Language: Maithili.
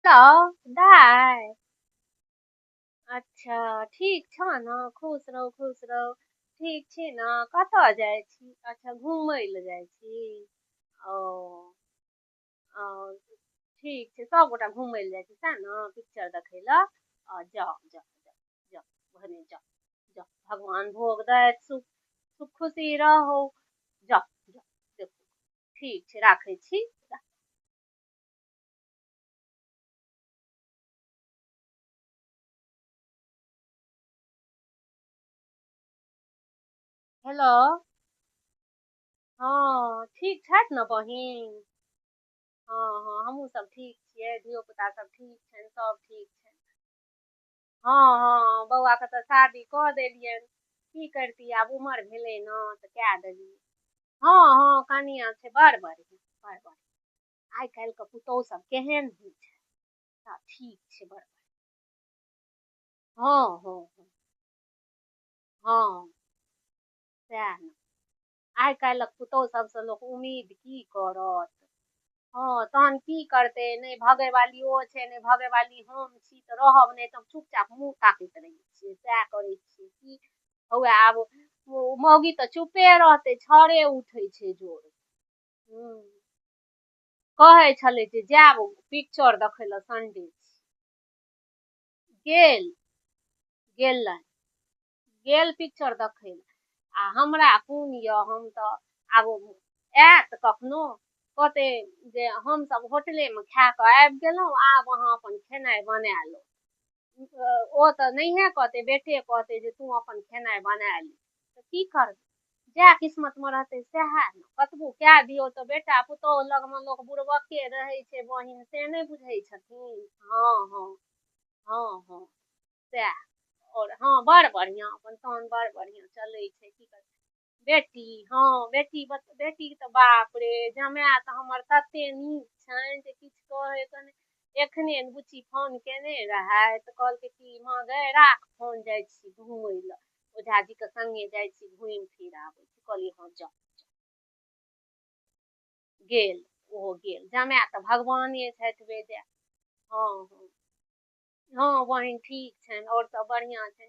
कतऽ दाइ? अच्छा ठीक छौ ने? खुश रहू, खुश रहू। ठीक छी ने? कतऽ जाइ छी? अच्छा घुमय लए जाइ छी। ओ ओ ठीक छै, सभगोटा घुमय लए जाइ छी सएह ने, पिक्चर देखै लए? आ जाउ जाउ जाउ जाउ भने जाउ जाउ, भगवान भोग दैत, सुख सुख खुशी रहू। जाउ जाउ देखू। ठीक छै, राखै छी। हेलो। हँ ठीक छथि ने बहिन? हँ हँ हमहूँ सब ठीक छियै, धियो पुता सब ठीक छनि, सब ठीक छनि। हँ हँ बौआके तऽ शादी कऽ देलियनि। की करतियै, आब उमर भेलै ने तऽ कए देलियै। हँ हँ कनिया छै बड़ बढ़िआँ, बड़ बढ़िआँ। आइ काल्हिके पुतहु सब केहन होइ छै। हँ ठीक छै, बड़ हँ हँ हँ हँ सएह ने। आइ काल्हिक पुतहु सबसँ लोक उम्मीद की करत। हँ तहन की करतै, नहि भगैवाली ओ छै, नहि भगैवाली हम छी, तऽ रहब नहि तऽ चुपचाप मुँह ताकैत रहै छियै, सएह करै छियै की। हौए आब मौगी तऽ चुपे रहतै, छाड़े उठै छै जोर। हूँ कहै छलै जे जायब पिक्चर देखै लए संडे छी। गेल गेलै गेल पिक्चर देखै लए। आ हमरा कोन यऽ, हम तऽ आब आयत कखनो कहतै जे हमसभ होटलेमे खा कऽ आबि गेलहुँ, आब अहाँ अपन खेनाइ बना लू। ओ तऽ नहिए कहतै, बेटे कहतै जे तू अपन खेनाइ बना ले। तऽ की करबै, जएह किस्मतमे रहतै सएह ने। कतबो कए दियौ तऽ बेटा पुतोहु लगमे लोक बुड़बके रहै छै बहिन, से नहि बुझै छथिन। हँ हँ हँ हँ सएह। आओर हँ बड़ बढ़िआँ, अपन तहन बड़ बढ़िआँ चलै छै। की करबै। बेटी हँ बेटी बेटीके तऽ बाप रे, जमाए तऽ हमर तते नीक छनि जे किछु कहैके नहि। एखने बुच्ची फोन केने रहै तऽ कहलकै कि माँ गै राख फोन, जाइ छी घुमै लए, ओझाजीके सङ्गे जाइ छी, घुमि फिर आबै छी। कहलियै हँ जाउ। गेल, ओहो गेल। जमाए तऽ भगवाने छथि बेजाय। हँ हँ हँ बहिन ठीक छनि, आओर सब बढ़िआँ छनि।